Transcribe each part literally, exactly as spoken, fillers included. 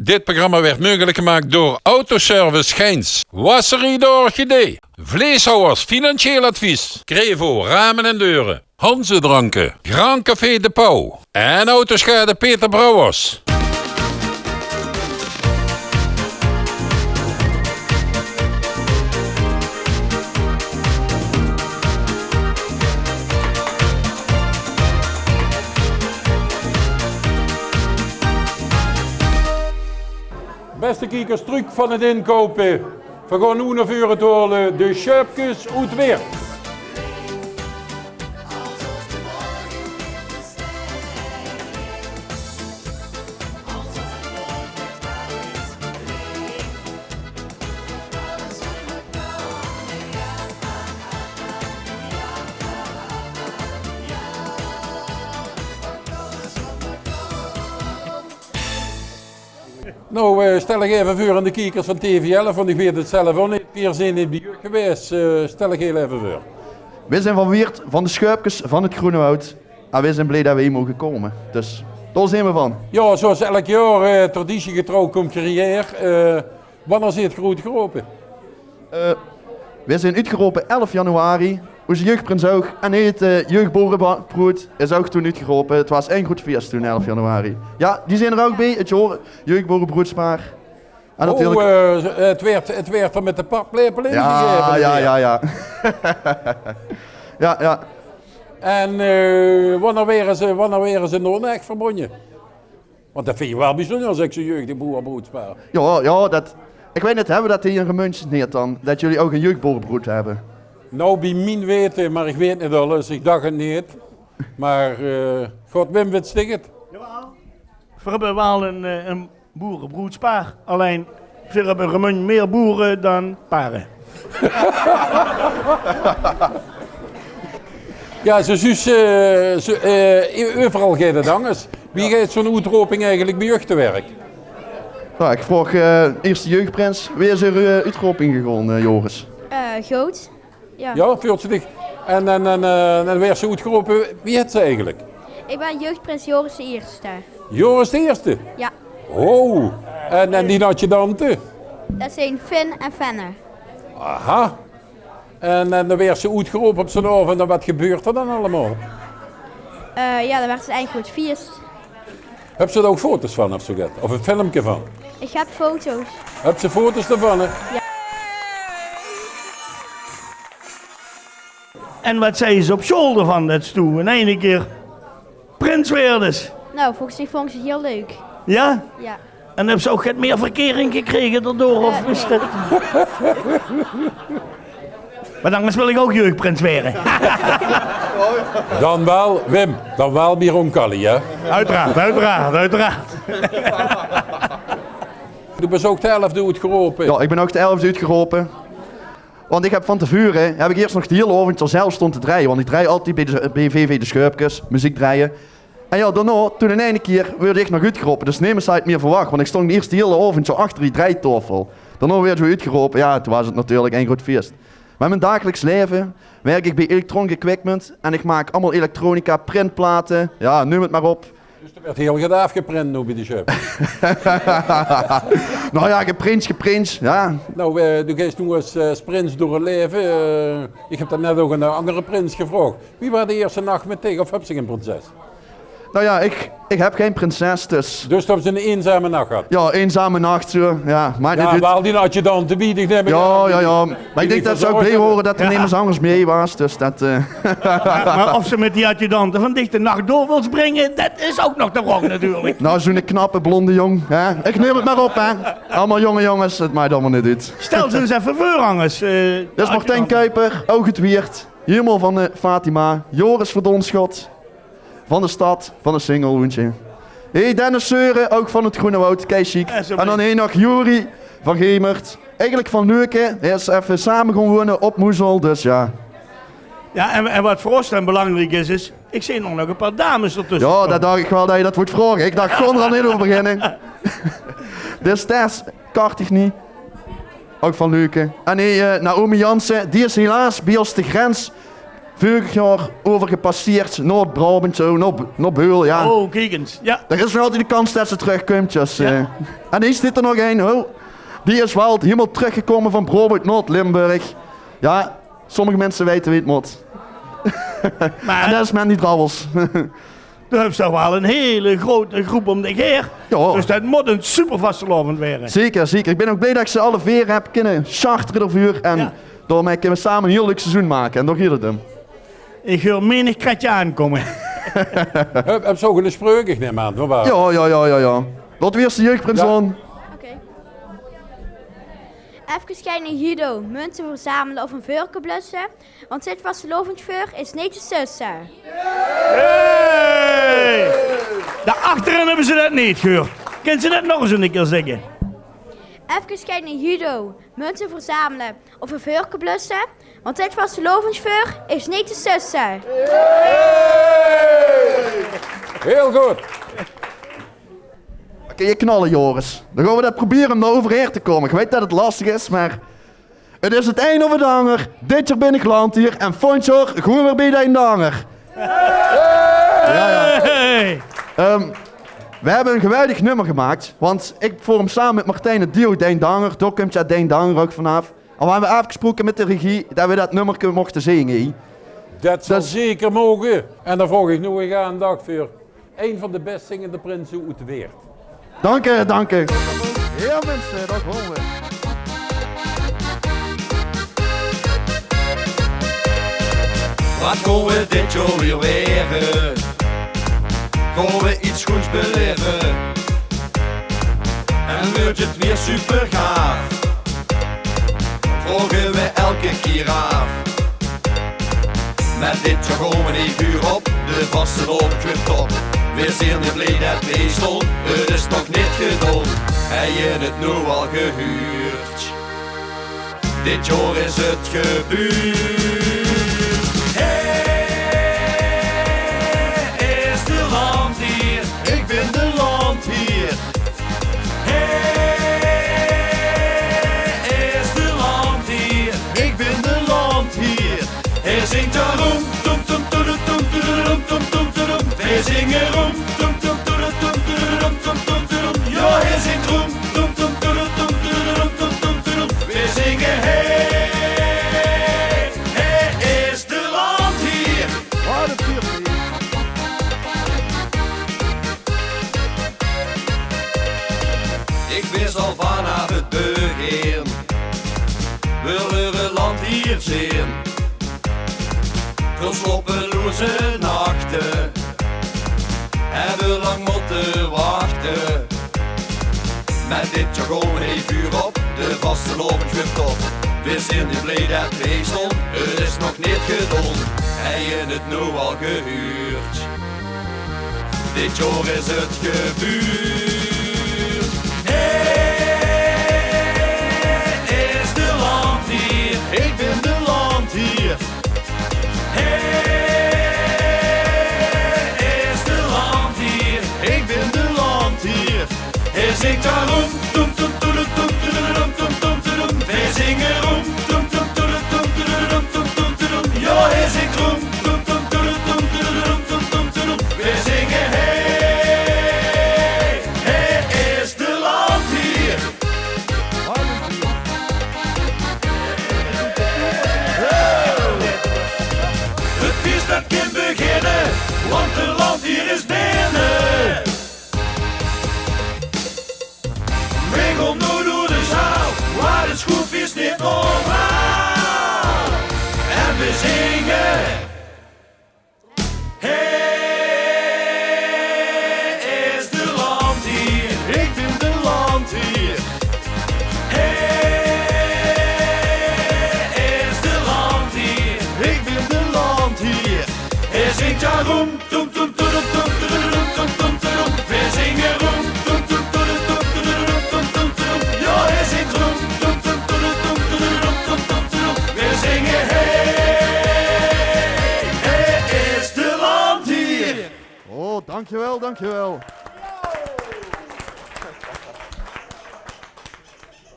Dit programma werd mogelijk gemaakt door Autoservice Geins, Wasserie de Orchidee, Vleeshouwers Financieel Advies, Crevo Ramen en Deuren, Hanze Dranken, Grand Café De Pauw en Autoschade Peter Brouwers. Beste kiekers, truuk van 't inkoupe. Veer gaon noe nao veure toe, de sjöpkes oet Weert. Noe, eh, stèl uch eve veur aan de kiekers van T V elf, want ich weit 't zelf ouch neet. Veer zeen neet bie uch gewaes. Eh, stèl uch hiel eve veur. Veer zeen van Weert, van de Sjöpkes van 't Groene Woud. En veer zeen blie det veer hie moge kómme. Dus, dao zeen veer van. Jao, zoeas elk jaor, eh, traditiegetrouw kómp geer hie. Eh, wanneer zeet geer oetgerope? Eh, veer zeen oetgerope elf januari. Oze jeugprins ouch. En heet, eh, jeugboerebroed is ouch toen oetgerope. 't Waas ein groet fies toen, elf januari. Jao, die zeen d'r ouch bie. 't Jaor jeugboerebroedspaar. En natuurlik, eh, 't weurt, 't weurt d'r mit de paplepel ingegaeve. Jao, jao, jao. Jao, jao. En, eh, wanneer waere ze, wanneer waere ze noe ech verbónje? Want det vinj ich waal bezunjer, es ich zoe'n jeugdig boerebroedspaar. Jao, jao, det, ich weit neet, höbbe veer det hie in Remunj neet dan? Det geer ouch ein jeugboerebroed höbbe? Noe, bie mien weite, mer ich weit neet alles, ich dach 't neet. Mer, eh, God, Wim, wits dich 't? Jawaal. Veer höbbe waal ein, eh, ein boerebroedspaar. Allein, veer höbbe in Remunj mieë boere dan pare. Jao, zoe zuus, eh, zoe, eh, euveral geit 't angers. Wie geit zoe'n oetroping eigelik bie uch te werk? Noe, ich vraog, eh, iers de jeugprins. Wie is eur, eh, oetroping gegange, eh, Joris? Eh, good. Jao. Jao, veult ze dich. En, en, en, eh, en waers se oetgerope, wie hèts se eigelik? Ich bön jeugprins Joris de Ierste. Joris de Ierste? Jao. Oh, en, en die adjudante? Det zeen Finn en Fenne. Aha. En, en dan waers se oetgerope op zoe'n aovend, en waat gebeurt d'r dan allemaol? Eh, jao, dan waert 't ein groet fies. Höbs se dao ouch foto's van of zoe get? Of ein filmke van? Ich höb foto's. Höbs se foto's d'rvan, hè? Jao. En waat zagte ze op sjool d'rvan, det se in eine kier prins woorts? Nou, volges mich vónge ze 't hiel leuk. Jao? Jao. En höbs se ouch get mieë verkering gekrege daodoor, of is det? Mer dan wil ich ouch jeugprins waere. Dan waal, Wim, dan waal bie Roncalli, hè? Oeteraard, oeteraard, oeteraard. Doe bös ouch de elfde oetgerope. Jao, ich bön ouch de elfde oetgerope. Want ich höb van te veure, höb ich iers nog de hiele aovend zelf stónge te drejje. Want ich drej altied bie de, bie V V de Sjöpkes, meziek drejje. En jao, daonao, toen in eine kier, woort ich nog oetgerope. Dus nemes haw 't mieë verwach, want ich stóng iers de hiele aovend zoe achter die drejtaofel. Daonao woort ich oetgerope. Jao, toen waas 't natuurlik ein groet fies. Mer in mien dagelijks laeve werk ich bie Electronic Equipment en ich maak allemaol elektronica, printplate, jao, neum 't mer op. Dus d'r weurt hiel get aafgeprint noe bie de Sjöp. Nou jao, geprins, geprins, jao. Nou, eh, doe geis noe es, eh, es prins door 't laeve. Eh, ich höb daonet ouch aan 'nen angere prins gevraog. Wie waas de ierste nach mit dich, of höbs se gein prinses? Nou jao, ich, ich höb gein prinses, dus. Dus doe höbs ein eenzame nach gehad? Jao, eenzame nach, zoe. Jao, mer jao, waal die adjudante bie dich, num ich aan. Jao, jao. Mer ich dink det ze ouch blie wore det d'r nemes angers bie waas, dus det, eh. Mer, mer of ze mit die adjudante van dich de nach door wils bringe, det is ouch nog de vraog natuurlik. Nou, zoe'n knappe blonde jóng, hè. Ich neum 't mer op, hè. Allemaol jónge jónges, 't maak allemaol neet oet. Stel ze ins effe veur, angers, eh. Det is Martijn Kuiper, ouch oet Wieërt. Hielemaol van de Fatima. Joris Verdonschot. Van de stad, van de Singelhoentje. Hey, Dennis Seuren, ouch van 't Groene Woud, kei sjiek. Jao, zoe. En dan hie nog Juri van Gemert. Eigelik van Leuke. Hae is effe same gaon wone op Moezel, dus jao. Jao, en, en waat veur ós dan belangriek is, is, ich zeen ouch nog ein paar dames d'rtösse kómme. Jao, det dach ich waal det se det wouws vraoge. Ich dach, gaon d'r al neet euver beginne. Dus Tess Kartich neet. Ouch van Leuke. En nae, eh, Naomi Jansen, die is helaas bie ós de grens veurig jaor euver gepasseerd, Noord-Brabant, zo, nao, nao Beul, jao. Oh, kiek ins. Jao. D'r is nog altied de kans det ze trökkump, dus, eh. En hie steit d'r nog ein, oh. Die is waal hielemaol trökgekómme van Brabant, Noord-Limburg. Jao, sommige minse weite wie 't mót. En det is Mandy Drouwels. Doe höbs toch waal ein hiel groete groep óm dich haer. Jao. Dus det mót ein super vastelaovend waere. Zeker, zeker. Ich bön ouch blie det ich ze alle veer höb kinne chartere d'rveur. En daomei kinne v'r same ein hiel leuk seizoen make. En dao geit 't óm. Ich huur menig kretsje aankómme. Höb, höbs se ouch ein spreuk? Ich num aan, of waat? Jao, jao, jao, jao, jao. Laot v'r ieës de jeugprins aan. Oké. Efkes geine Guido, munte verzamele of ein veurke blusse. Want dit vastelaovesvuur is neet te susse. Hey! Dao achterin höbbe ze det neet gehuurd. Kins se det nog ins ein kier zègke? Efkes geine Guido, munte verzamele of ein veurke blusse. Want dit vastelaovesvuur is neet te susse. Hiel good. Oké, knalle, Joris. Dan gaon v'r det probere óm dao euverhaer te kómme. Ich weit det 't lastig is, mer 't is 't ein of 't anger. Dit jaor bön ich landheer en volgend jaor gewoen weer bie Dien Danger. Jao, jao. Hey! Ehm, v'r höbbe ein geweldig nummer gemaak. Want ich vónj 'm same mit Martijn 't duo Dien Danger. Dao kump, jao, Dien Danger ouch vanaaf. En v'r höbbe aafgesproke mit de regie det v'r det nummerke mochte zinge. Det zal zeker moge. En dan vraog ich noe gaer aandach veur ein van de bès zingende prinse oet de wereld. Dank uch, dank uch. Jao, minse, dao gaon v'r. Waat gaon v'r dit jaor weer waere? Gaon v'r get goeds belaeve? En weurt 't weer super gaaf? Vraoge v'r elke kier aaf. Mer dit jaor gaon v'r neet veurop, de vastelaovend wuuert top. Veer zeen hiel blie det veer hie staon, 't is nog neet gedaon. Höbs se 't noe al gehuurd? Dit jaor is 't gebuurd. Hae is de landheer. Ich bön de landheer. Hae is de landheer. Ich bön de landheer. Hae zingk dao roem, toem, toem, toedeloem, toem, toedeloem, toem, toem, toedeloem. Hae zingk roem, toem, toem, toedeloem, toem, toem, toedeloem. Jao, hae zingk roem, toem, toem, toedeloem, toem, toedeloem, toem, toem, toedeloem. Veer zinge: hey, hae is de landheer. Waat ein feer. 't Is al vanaaf 't begin, veer wille landheer zeen. Veer slaopeloze nachte höbbe lang mótte wachte. Mer dit jaor gaon v'r neet veurop, de vastelaovend wuuert top. Veer zeen hiel blie det veer hie staon, 't is nog neet gedaon. Höbs se 't noe al gehuurd? Dit jaor is 't gebuurd. Hae is de landheer. Ich bön de landheer. Hae is de landheer. Ich bön de landheer. Hae zingk dao roem, toem, toem, toedeloem, toem, toedeloem, toem, toem, toedeloem. Veer zinge roem, toem, toem, toedeloem, toem, toedeloem, toem, toem, toedeloem. Jao, hae zingk roem, toem, toem, toedeloem, toem, toem, toedeloem. Veer zinge: hey, hae is de landheer. 't Fieës det kin beginne, want de landheer is binne. Veer gaon noe door de zaal, want 't sjoeffies neet normaal. En veer zinge: hae is de landheer. Ich bön de landheer. Hae is de landheer. Ich bön de landheer. Hae zingk dao roem, toem, toem, toedeloem, toem, toedeloem, toem, toem, toedeloem. Veer zinge roem, toem, toem, toedeloem, toem, toedeloem, toem, toem, toedeloem. Jao, hae zingk roem, toem, toem, toedeloem, toem, toedeloem, toem, toem, toedeloem. Veer zinge: hey, hae is de landheer. Oh, dankjewel, dankjewel.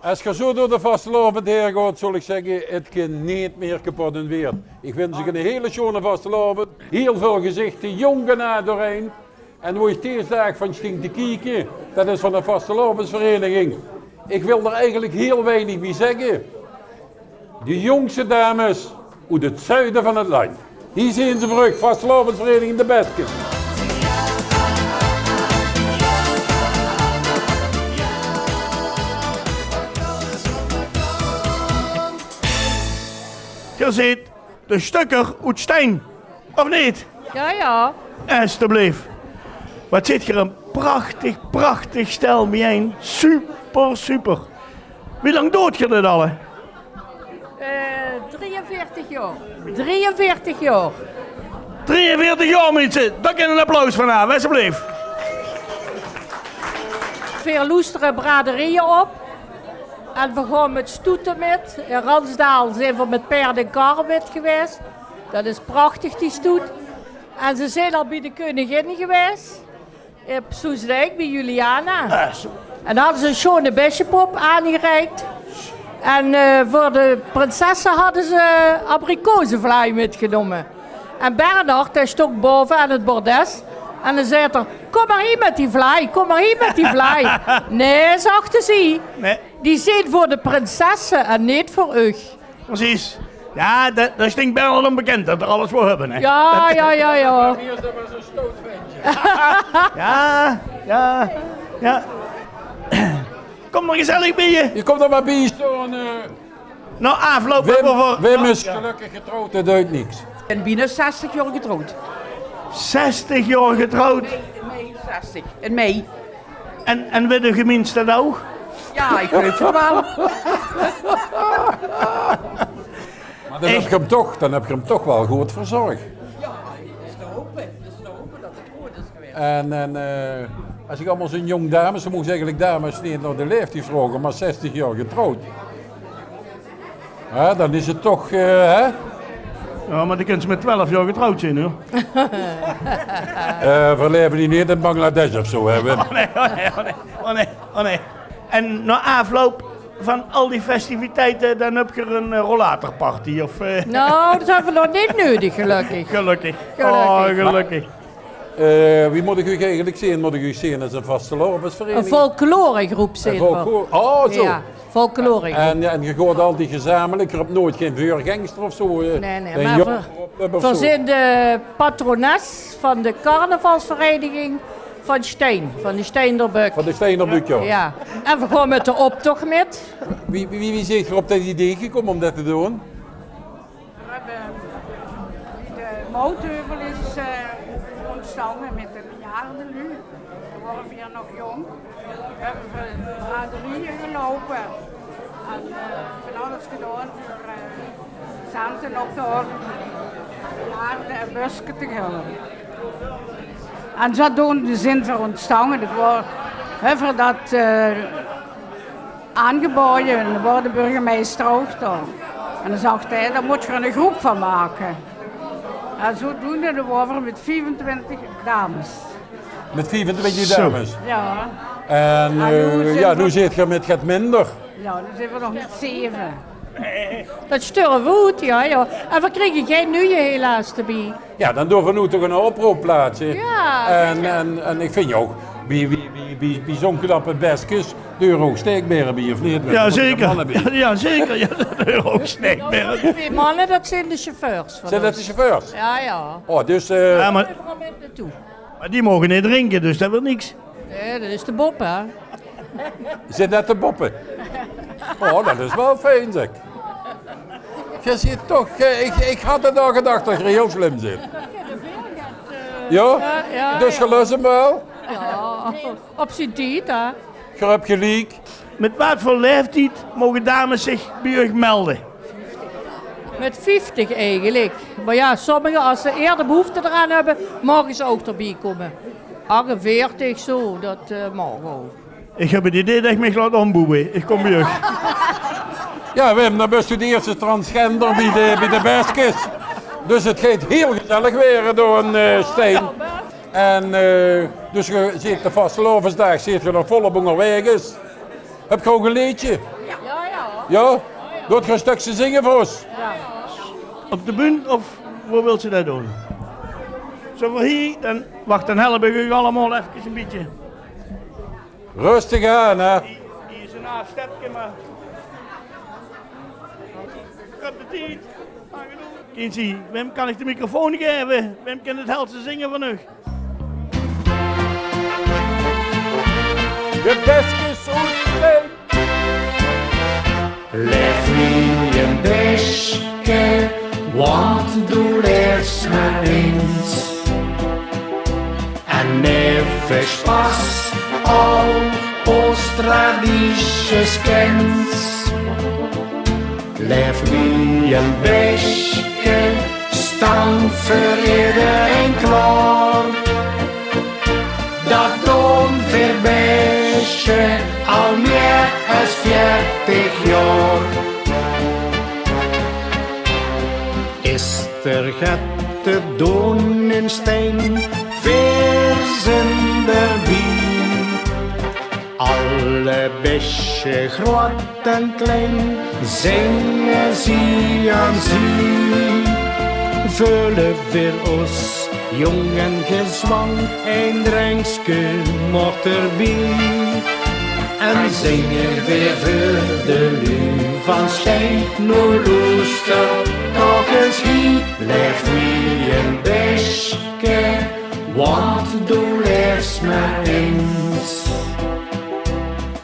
Es geer zo door de vastelaovend haer gaot, zól ich zègke, 't kin neet mier kepot in Weert. Ich wins uch 'ne hele sjone vastelaovend. Hiel väöl gezichte, jónk en aad doorein. En wo ich dees daag van sjting te kieke, det is van de vastelaovesvereiniging. Ich wil d'r eigelik hiel weinig bie zègke. De jóngste dames oet 't zuide van 't landj. Hie zeen ze veur uch, vastelaovesvereiniging De Beskes. Geer zeet de Stökker oet Stein, of neet? Jao, jao. Estebleef. Waat zeet geer ein prachtig, prachtig stel biejein. Super, super. Wie lang doot geer dit al? Eh, drieënveertig jaor. Drieënveertig jaor. Drieënveertig jaor, minse. Dao kin ein applaus van aaf, estebleef. Veer loestere braderieje op. En veer gaon mit stoete mit. In Ransdaal zeen veer mit paerd en karre mit gewaes. Det is prachtig, die stoet. En ze zeen al bie de keuningin gewaes. Op Soesdijk bie Juliana. En dao hadde ze ein sjone besjepop aangereik. En, eh, veur de prinsesse hadde ze abrikozenvlaai mitgenómme. En Bernard, dae sjtóng baove aan 't bordes. En dae zaet er: "Kóm mer hie mit die vlaai, kóm mer hie mit die vlaai." "Nae," zag zie, "die zeen veur de prinsesse en neet veur uch." Precies. Jao, det, det sjtink Bernard ónbekind, det er alles wól höbbe, hè. Jao, jao, jao, jao. Jao, jao, jao. Kóm mer gezellig bie. Geer kómp d'r mer bie staon, eh. Nao aafloup, Wim, höbbe v'r Wim is gelökkig getrouwd, det duit niks. Ich bön bienao zestig jaor getrouwd. Zestig jaor getrouwd? In mei, in mei zestig. In mei. En, en weit de gemeinte det ouch? Jao, ich geluif 't waal. Mer dan höb geer 'm toch, dan höb geer 'm toch waal good verzorg. Jao, det is te hope. Det is te hope det 't good is gewaes. En, en, eh, es ich allemaol zoe'n jóng dames, dan mót ich eigelik dames neet nao de laeftied vraoge, mer zestig jaor getrouwd. Hè, dan is 't toch, eh, hè? Jao, mer dan kins se mit twelf jaor getrouwd zeen, huur. Eh, veer laeve hie neet in Bangladesh of zo, hè, Wim? Oh nae, oh nae, oh nae, oh nae. En nao aafloup van al die festiviteite, dan höb geer ein, eh, rollatorparty, of, eh? Nou, det höbbe veer nog neet neudig, gelökkig. Gelökkig. Gelökkig. Oh, gelökkig. Eh, wie mót ich uch eigelik zeen? Mót ich uch zeen es ein vastelaovesvereiniging? Ein folkloregroep zeen veer. Ein folklore-, oh, zo. Jao, folkloregroep. En, jao, en geer gaot altied gezamelik, geer höb noeats gein veurgengster of zo, eh, nae, nae, mer veer, veer zeen de patrones van de carnavalsvereiniging van Stein, van de Steinderbök. Van de Steinderbök, jao. Jao. En veer gaon mit de optoch mit. Wie, wie, wie zeet geer op det idee gekómme óm det te doon? Veer höbbe, de Moutheuvel is, eh, óntstange mit de bejaarde luuj. Toen wore veer nog jónk. Höbbe veer braderieje geloupe. En, eh, van alles gedaon veur, eh, cente op te haole. Bejaarde ein buske te gilde. En zodoende zeen veer óntstange. Det wor, höbbe veer det, eh, aangebaoje en dao waor de burgemeister ouch dao. En dan zag hae: "Dao mót geer ein groep van make." En zodoende, dan waore veer mit viefentwintig dames. Mit viefentwintig dames? Jao. En, eh, jao, noe zeet geer mit get minder. Jao, noe zeen veer nog mit zeve. Det sjtörf oet, jao, jao. En veer kriege gein nuuje helaas d'rbie. Jao, dan doon v'r noe toch 'n oproop plaatse. Jao, zeker. En, en, en ich vinj ouch, bie, bie, bie, bie, bie zoe'n knappe beskes, dao huure ouch staekbaere bie, of neet? Jao, zeker. Jao, zeker. Jao, dao huure ouch staekbaere. Noe, die twee manne, dat zeen de chauffeurs van ós. Zeen dat de chauffeurs? Jao, jao. Oh, dus, eh, jao, mer, die moge neet drinke, dus dat weurt niks. Nae, dat is de Bob, hè. Zeen dat de Boppe? Oh, dat is waal fijn, zeg. Geer zeet toch, eh, ich, ich had 't al gedach dat geer hiel slim zeet. Jao? Jao, jao. Dus geer lust 'm waal? Jao, op zien tied, hè. Geer höb geliek. Mit waat veur laeftied moge dames zich bie uch melde? Mit vieftig eigelik. Mer jao, sommige, es ze eerder behoefte d'raan höbbe, moge ze ouch d'rbie kómme. Achtenveertig, zo, dat, eh, maag ouch. Ich höb 't idee dat ich mich laot ómboewe. Ich kóm bie uch. Jao, Wim, dan bös doe de ierste transgender bie de, bie de beskes. Dus 't geit hiel gezellig waere dao in, eh, Stein. En, eh, dus geer zeet de vastelaovesdaag, zeet geer nog volop óngerwaeges. Höb geer ouch e leedje? Jao, Jao? Doot geer e stökske zinge veur ós? Op de bühne of wo wilt geer det doon? Zo veur hie, dan, wach, dan help ich uch allemaol efkes e bietje. Rustig aan, hè? Hie, hie is ein aafstepke, mer ich höb de tied. Kientjie, wem kan ich de microfoon gaeve? Wem kan 't helste zinge van uch? De beskes oet Klein. Laef wie ein beske, want doe laefs mer eins. En neve pas al ós tradities kins. Laef wie ein beske, staon veur ederein klaor. Det doon veer beske al mieë es veertig jaor. Is d'r get te doon in Stein, veer zeen d'rbie. Alle beske, groat en klein, zinge zie aan zie. Veule veer ós, jóng en gezwang, ein drenkske maag d'rbie. En zinge veer veur de luuj van Stein, noe loester toch ins hie. Laef wie ein beske, want doe laefs mer eins.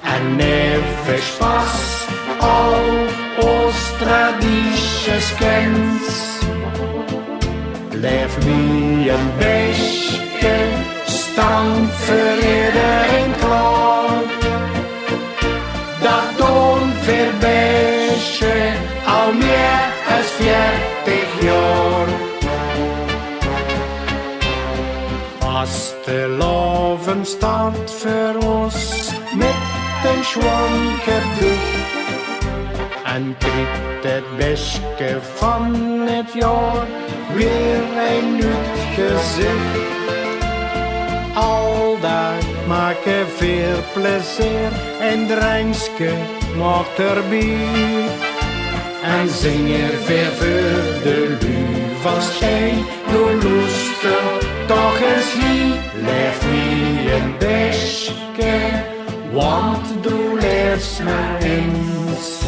En neve pas al ós tradities kins. Laef wie ein beske, staon veur ederein klaor. Det doon veer beske al mieë es veertig jaor. Vastelaovend start veur ós mit ein sjoon gedich. En kriet 't beske van 't jaor weer ein nuuj gezich. Aldaag make veer plezeer, ein drenkske maag d'rbie. En zinge veer veur de luuj van Stein, noe loester toch ins hie. Laef wie ein beske, want doe laefs mer eins.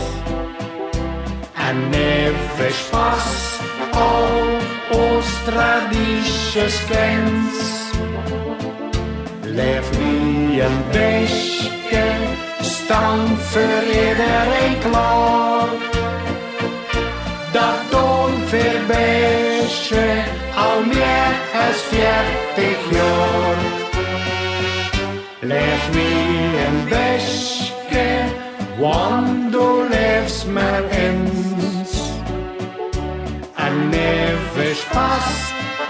En neve pas al ós tradities kins. Laef wie ein beske, staon veur ederein klaor. Det doon veer beske al mieë es veertig jaor. Laef wie ein beske, want doe laefs mer eins. En neve pas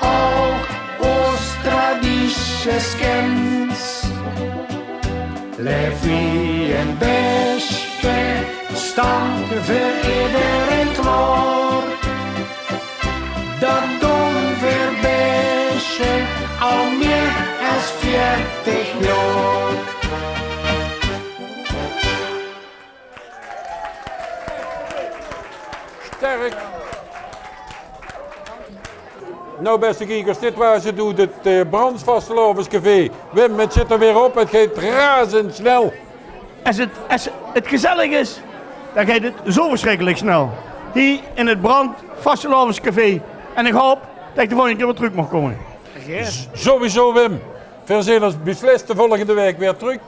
al ós tradities kins. Laef wie ein beske, staon veur ederein klaor. Det doon veer beske al mieë es veertig jaor. Sterk. Nou, beste kiekers, dit waas 't oet 't, eh, Brands Vastelaovescafé. Wim, 't zit d'r weer op, 't geit razendsnel. Es 't, es 't gezellig is, dan geit 't zo versjrikkelik snel. Hie in 't Brands Vastelaovescafé. En ich haop det ich de volgende kier weer trök maag kómme. S-, sowieso, Wim. Veer zeen ós beslis de volgende waek weer trök.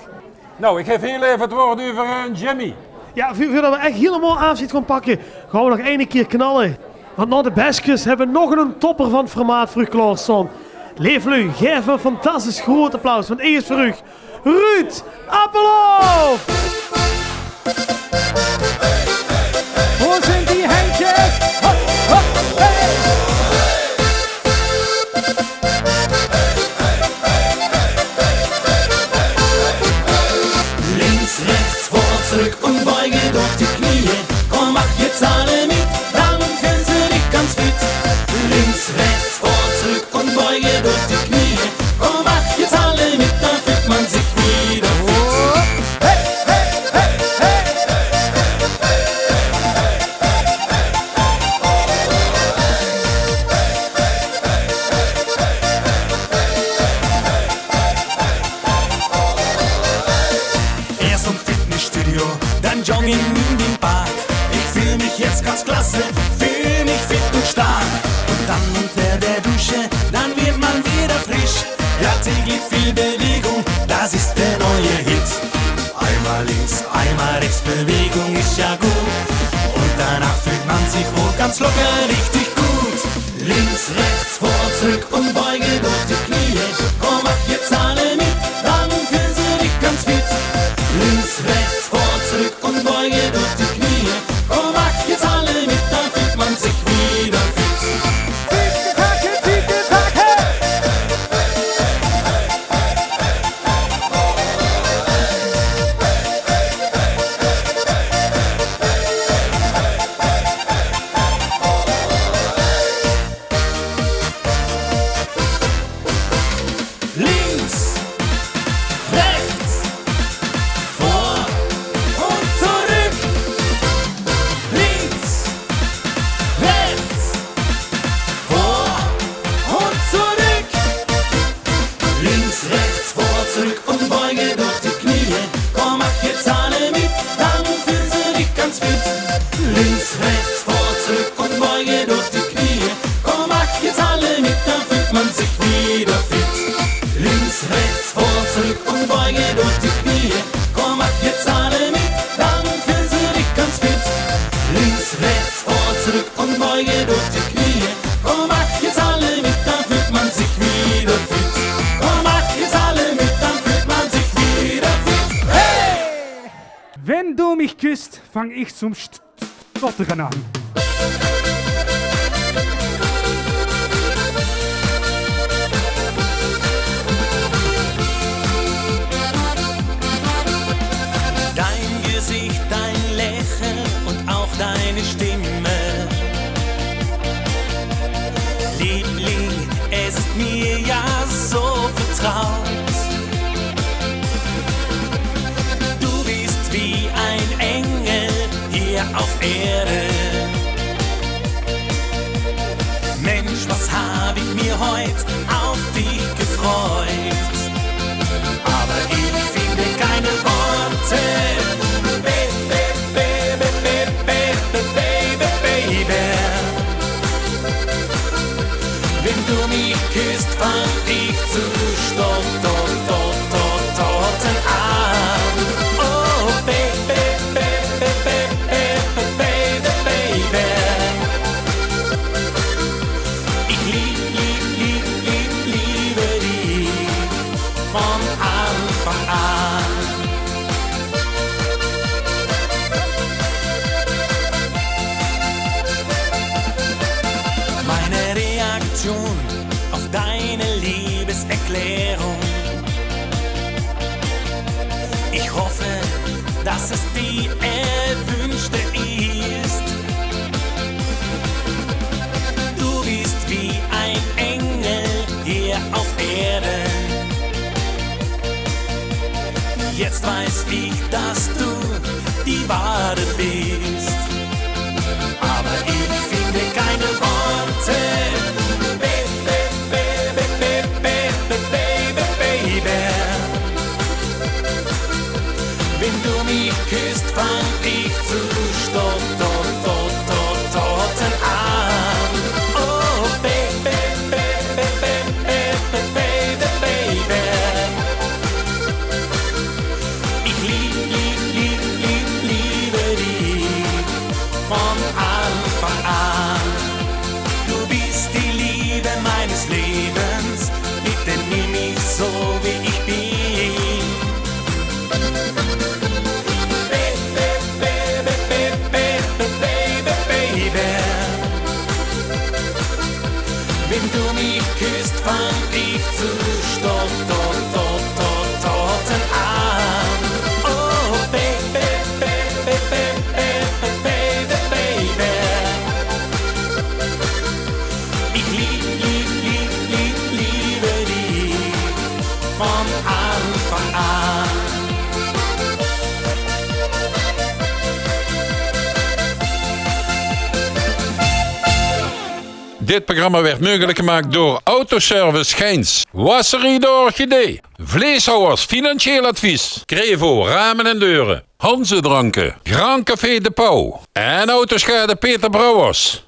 Nou, ich gaef hiel effe 't waord euver aan Jimmy. Jao, veer, veurdet veer ech hielemaol aafsjeid gaon pakke, gaon veer nog eine kier knalle. Want nao de beskes höbbe veer nog eine topper van 't formaat veur uch klaorstaon. Leef luuj, gaef 'm ein fantastisch groot applaus, want hie is veur uch Ruud Appelhof! Wo zeen die hendjes? Hop, hop, hey! Links, rechts, vor, zurück und beuge durch die Knie. Komm, mach jetzt alle mit, dann fühlst du dich ganz fit. Links, rechts, vor, zurück und beuge durch die Knie. Komm, mach jetzt alle mit, dann fühlt man sich wieder fit. Hey, hey, hey, hey. Dann joggen in den Park. Ich fühl mich jetzt ganz klasse, fühl mich fit und stark. Und dann unter der Dusche, dann wird man wieder frisch. Ja, täglich viel Bewegung, das ist der neue Hit. Einmal links, einmal rechts, Bewegung ist ja gut. Und danach fühlt man sich wohl ganz locker, richtig gut. Links, rechts, vor, zurück und Beuge durch die Knie. Komm, mach jetzt alle mit, dann fühlst du dich ganz fit. Links, rechts, vor, zurück und Beuge durch die Knie. Komm, mach jetzt alle mit, dann fühlt man sich wieder fit. Links, rechts, vor und zurück. Links, rechts, vor und zurück. Links, rechts, vor, zurück und Beuge durch die Knie. Komm, mach jetzt alle mit, dann fühlst du dich ganz fit. Links, rechts, vor, zurück und Beuge durch die Knie. Komm, mach jetzt alle mit, dann fühlt man sich wieder fit. Links, rechts, vor, zurück und Beuge durch die Knie. Komm, mach jetzt alle mit, dann fühlst du dich ganz fit. Links, rechts, vor, zurück und Beuge durch die Knie. Komm, mach jetzt alle mit, dann fühlt man sich wieder fit. Komm, mach jetzt alle mit, dann fühlt man sich wieder fit. Hey! Wenn du mich küsst, fang ich zum St-, Stottern an. Dein Gesicht, dein Lächeln und auch deine Stimme. Liebling, es ist mir ja so vertraut. Du bist wie ein Engel hier auf Erden. Mensch, was hab ich mir heut auf dich gefreut. Aber ich finde keine Worte. Baby, Baby, Baby, Baby, Baby. Wenn du mich küsst, fang ich zu stottern an. Oh, Baby, Baby, Baby, Baby, Baby. Ich lieb, lieb, lieb, lieb, liebe dich von Anfang an. Meine Reaktion auf deine Liebeserklärung. Ich hoffe, dass es die erwünschte ist. Du bist wie ein Engel hier auf Erden. Jetzt weiß ich, dass du die Wahre bist. Aber ich finde keine Worte. Baby, Baby, Baby, Baby, Baby, Baby. Wenn du mich küsst, fang ich zu stottern an. Oh, Baby, Baby, Baby, Baby, Baby. Ich lieb, lieb, lieb, lieb, liebe dich von Anfang an. Du bist die Liebe meines Lebens, bitte nimm mich so, wie ich bin. Baby, Baby, Baby, Baby, Baby. Wenn du mich küsst, fang ich zu stottern an. Oh, Baby, Baby, Baby, Baby, Baby. Ich lieb, lieb, lieb, lieb, liebe dich von Anfang an. Dit programma werd mogelijk gemaakt door Autoservice Geins, Wasserie de Orchidee, Vleeshouwers Financieel Advies, Crevo Ramen en Deuren, Hanze Dranken, Grand Café De Pauw en Autoschade Peter Brouwers.